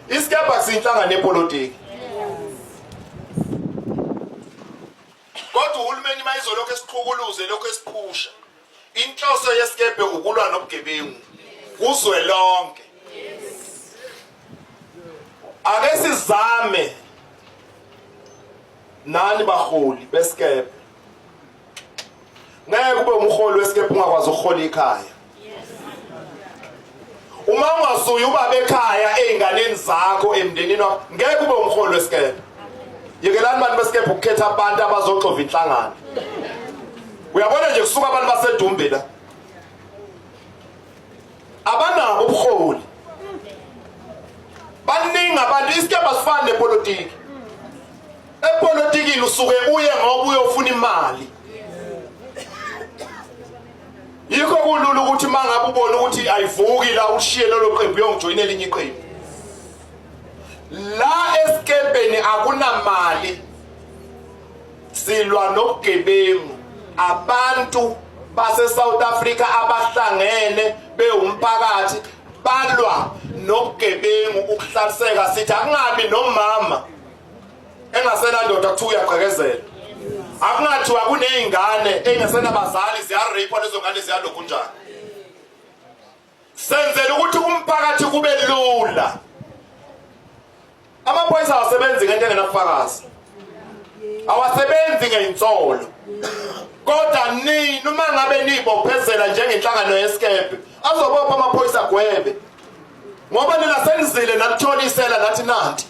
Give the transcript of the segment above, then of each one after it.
Isikebha siyinhlangano yepolitiki. Kodwa uhulumeni mayizolokhu esiqhukuluze lokhu esiphusha. Inhloso yesikebhe ukulwa nobugebengu kuzwe lonke. Ake sizame nani baholi besikebhe. Ngeke ube umholi wesikebhe ungakwazi ukuhola ikhaya. Uma ungasuye ubaba ekhaya ezinganeni zakho emndenini wakho ngeke ube umholi wesikebhe. Yekelani abantu besikebhe ukukhetha abantu abazoxova inhlangano. Uyabona nje kusuka abantu baseDumbe la. Abanabo ubuholi. Baningi abantu isikebhe asifani nepolitiki. Epolitikini usuke uye ngoba uyofuna imali. Yikho kulula ukuthi mangabe ubona ukuthi ayivuki la ushiye lolo qembu uyongijoyina elinye iqembu. La esikebheni akunamali. Silwa nobugebengu. Abantu base South Africa abahlangene bewumphakathi balwa nobugebengu ukuhlaliseka sithi akungabi nomama engasenandoda kuthiwa uyaqhekezela akungathiwa kuney'ngane engasenabazali ziyareyipha lezo ngane ziyalokhu njani senzela ukuthi umphakathi kube lula amaphoyisa awasebenzi ngento engenabufakazi awasebenzi ngey'nsolo kodwa nini uma ngabe niyibophezela njengenhlangano yesikebhe azobopha amaphoyisa agwebe ngoba nina senizile nalithola isela nathi nanti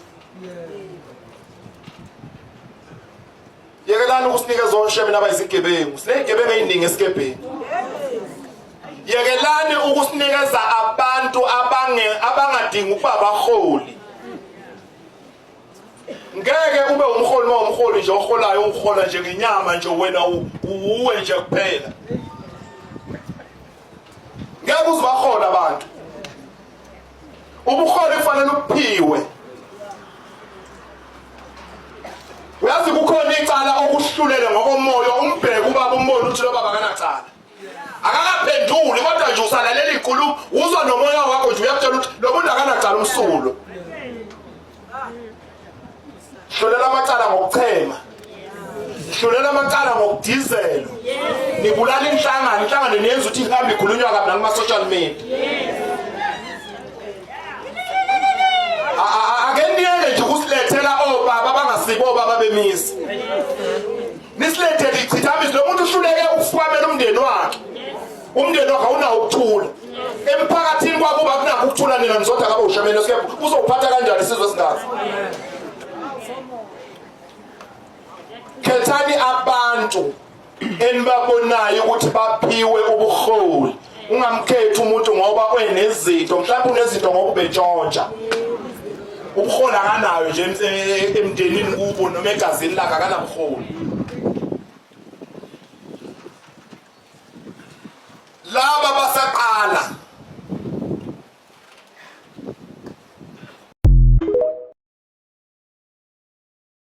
Yekelani ukusinikeza oshebe nabayizigebengu. Sinezigebengu eziningi esikebheni. Yekelani ukusinikeza abantu abange abangadingi ukuba abaholi. Ngeke ube umholi uma umholi nje oholayo uhola nje ngenyama nje wena uwe nje kuphela. Ngeke uzibahola abantu. Ubuholi kufanele uphiwe. Uyazi kukhona icala okuhlulele ngokomoya umbheke ubaba umbone ukuthi lo baba akanacala. Akakaphenduli kodwa nje usalalela inkulumo uzwa nomoya wakho nje uyakutshela ukuthi lo muntu akanacala umsulo. Hlulela amacala ngokuchema. Hlulela amacala ngokudizela. Nibulala inhlangano, inhlangano niyenza ukuthi ihambe ikhulunywa kabi nakuma social media. Ake niyeke nje ukusilethela obaba abangasibo obaba bemizi. Nisilethele ichithamisi lo muntu uhluleke ukufukamela umndeni wakhe. Umndeni wakhe awunawo ukuthula. Emphakathini kwakuba kunakho ukuthula nina nizothi akabe ushemene sikepha uzophatha kanjani isizwe esingaka? Khethani abantu enibabonayo ukuthi baphiwe ubuholi. Ungamkhethi umuntu ngoba unezinto, mhlawumbe unezinto ngoba ubetshontsha. Ubuholi akanayo nje emndenini kubo noma egazini lakhe akanabuholi.